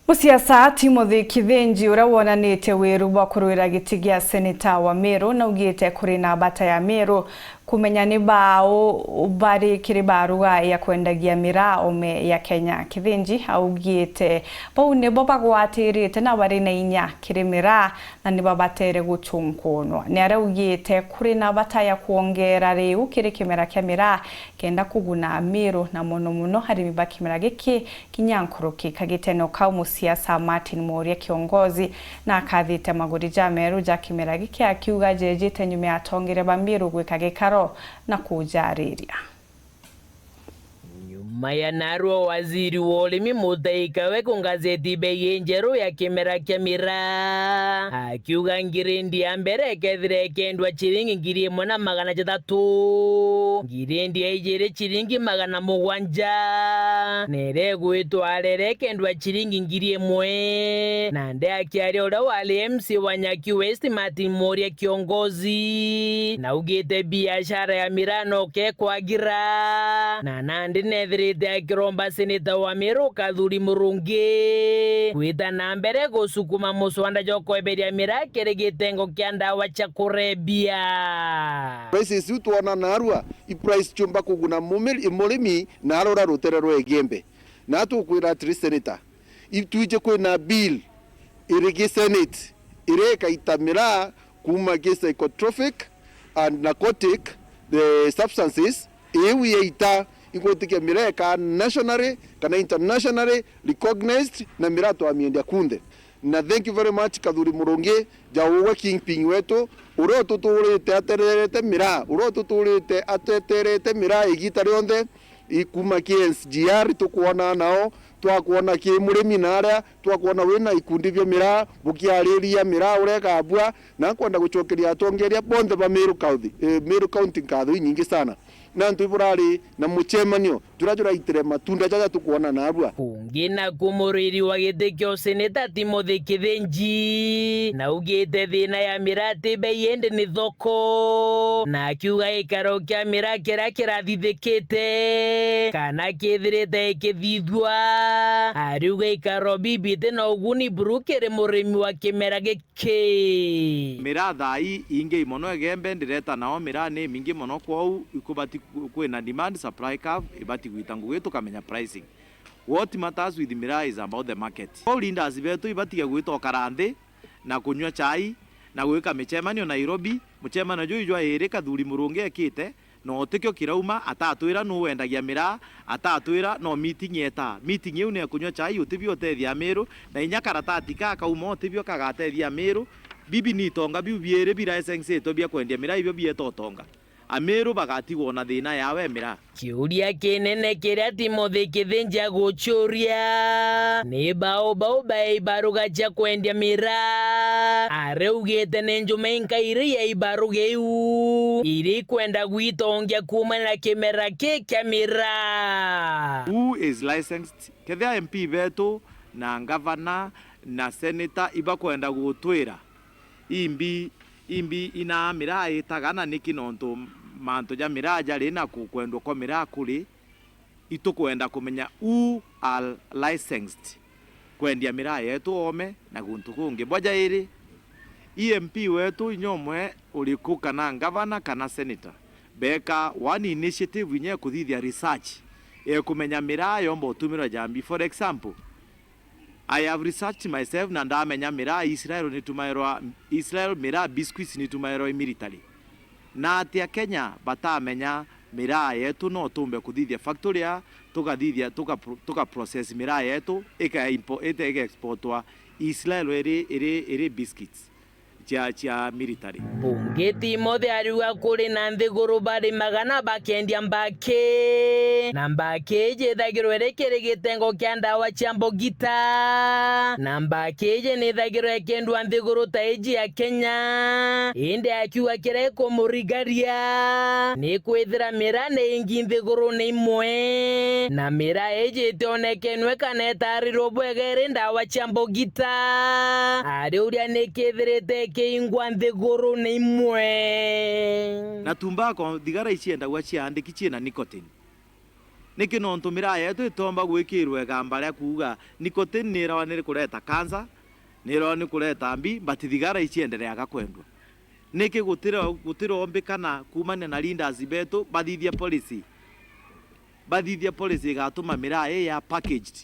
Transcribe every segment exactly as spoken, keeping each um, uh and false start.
Musiasa Timothy Kithinji, uria wonanitie wiru bwa kurwira giti gia seneta wa Meru, naugite kuri na bata ya Meru kumenya ni bau bari kiri baruga ya kwendagia miraa ome ya Kenya. Kithinji augite bau nibo bagwatirite na bari na inya kiri miraa na nibo batere guchunkunwa. Ni araugite kuri na bata ya kwongera riu kiri kimera kia miraa kenda kuguna Meru na mono mono arimi ba kimera giki kinya nkuruki. Kagitene kau musiasa Martin Mworia Kiongozi na akathite maguri ja Meru ja kimera giki akiuga jejite nyuma ya atongeria ba Meru gwika gikaro na kujariria. Nyuma ya narua waziri wa urimi Mutahi Kagwe kungazeti bei injeru ya kimera kia miraa, akiuga ngirindi ya mbere ikethira ikendwa ciringi ngiri imwe na magana jathatu, ngirindi ya ijiri ciringi magana mugwanja, na iria igwitwa rere ikendwa ciringi ngiri imwe. Nandi akiaria uria wari M C wa Nyaki West Martin Mworia Kiongozi, naugite biashara ya miraa no ke kwagira, na nandi nethirite akiromba seneta wa Meru Kathuri Murungi gwita na mbere gusukuma muswanda jwa kweberia miraa kiri gitengo kia ndawa cia kurebia. Prices iu twona narua, i price ciumba kuguna mumiri-, murimi na arora rutere rwa Igembe. Na tukwira atiri seneta, itwiji kwina bill iri gi Senate iria ikaita miraa kuma gi psychotropic and narcotic, eh, substances, iu yaita igwitikia miraa ikaa nationally kana internationally recognized na miraa twamiendia kunthe. Na thank you very much Kathuri Murungi, ja ugwe kingpin wetu, uria ututurite atererete miraa, uria ututurite ateterete miraa igita rionthe, i kuma ki N S G R tukwona nao, twakwona ki murimi na aria, twakwona wina ikundi bia miraa, bukiariria miraa uria ikabua, na nkwenda gucokeria atongeria bonthe ba Meru County, eh, Meru County nkatho inyingi sana. Na antu iburari na mucemanio juria juraitire matunda jaja tukwona narua. Kungi na kumuriri wa giti kia useneta Timothy Kithinji, naugite thina ya miraa ti bei indi ni thoko, na akiuga gikaro kia miraa kiria kirathithikite kana kithirite ikithithua, ariuga gikaro bibi ti na uguni buru kiri murimi wa kimera giki. Ki. Miraa thaa ii ingi mono Igembe ndireta nao miraa ni mingi mono, kwou ikubati ku-, kwina demand, supply curve ibati gwita ngugi tukamenya pricing. What matters with miraa is about the market. Kwou leaders betu ibatige gwita ukara nthi na kunywa chai na gwika micemanio Nairobi. Mucemanio juu jwa iri Kathuri Murungi ekite, na utikio kirauma, atatwira nu wendagia miraa, atatwira no meeting yeta. Meeting iu ni ya kunywa chai, utibio utethia Amiru, na inya karatati ka kauma utibio kagatethia Amiru. Bibi ni itonga biu biiri biraesengsitwe bia kwendia miraa ibio bieta utonga. Amiru bagatigwa na thina yawe ya miraa. Kiuria kinene kiria Timothy Kithinji agucuria ni bau bau bae ibaruga cia kwendia miraa. Araugite ni njuma inkai iria ibaruga iu iri kwenda gwitongia kuumana na kimera ki kia miraa. Who is licensed? Kethira M P betu na ngavana na seneta ibakwenda gutwira, imbi, imbi ina miraa itaga na niki? Nontu mantu ja miraa jari na ku-, kwendwa kwa miraa kuri, itukwenda kumenya who are licensed kwendia miraa yetu oome na guntu kungi. Bwa jairi, i M P wetu inya umwe uriku, kana ngavana kana senator, beeka one initiative inya ekuthithia research, ekumenya miraa yomba utumirwa jambi. For example, I have researched myself na ndamenya miraa Israel nitumairwa, Israel miraa biscuits nitumairwa i military. Na atia Kenya batamenya miraa yetu no tumbe kuthithia factory ya, tukathithia, tuka pro-, tuka process miraa yetu, ika impo-, ite-, ika exportwa Israel iri, iri, iri biscuits cia, cia military. Bungi Timothy ariuga kuri na nthiguru bari magana bakendia mbaki, na mbaki iji ithagirwa iri kiri gitengo kia ndawa cia mbogita, na mbaki iji ni ithagirwa ikendwa nthiguru ta iji ya Kenya, indi akiuga kiria ikumurigaria ni kwithira miraa ni ingi nthigurune imwe, na miraa iji itionekenwe kana itarirwe bwega iri ndawa cia mbogita. Ariuria ni kithirite kiingwa nthigurune imwe. Na tumbako, thigara iciendagwa ciaandiki ciina nicotine. Niki nontu miraa yetu itomba gwikirwa igamba ria kuuga nicotine nirawa ni kureta cancer, nirawa ni kureta mbi, but thigara iciendereaga kwendwa? Niki gutira-, gutirombikana kuumania na leaders betu bathithia policy, bathithia policy igatuma miraa ii ya packaged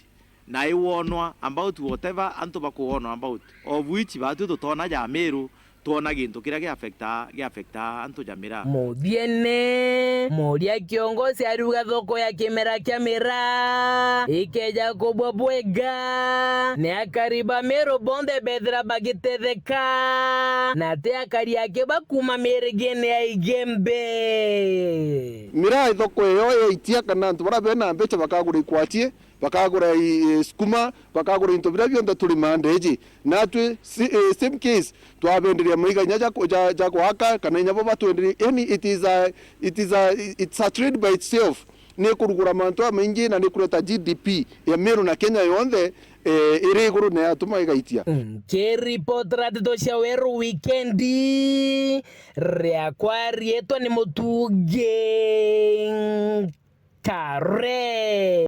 na iwonwa about whatever antu bakuwonwa about, of which batwi tutona ja Meru, twona gintu kiria giaffecta, giaffecta antu ja miraa. Muthiene, muria kiongozi ariuga thoko ya kimera kia miraa ikeja kubwa bwega, ni akari ba Meru bonthe bethira bagitetheka, na ti akari aki ba kuuma mirigene ya Igembe. Miraa thoko iyo yaitia kana antu baria bena mbeca bakagura ikwatie, bakagura i-, i-, sukuma, bakagura into biria bionthe turimaa ndeji. Natwi si-, eh, same case, twabenderia maiga inya ja ku-, ja, ja gwaka, kana inya bo batwenderie. Yani, it is a, it is a, it's a trade by itself. Ni kurugura mantu jamaingi na ni kureta G D P ya Meru na Kenya yonthe, eh, iri iguru na yatuma igaitia. Nkiripotera ndeto cia Weru Wikendi, riakwa riitwa ni Mutugi Kare.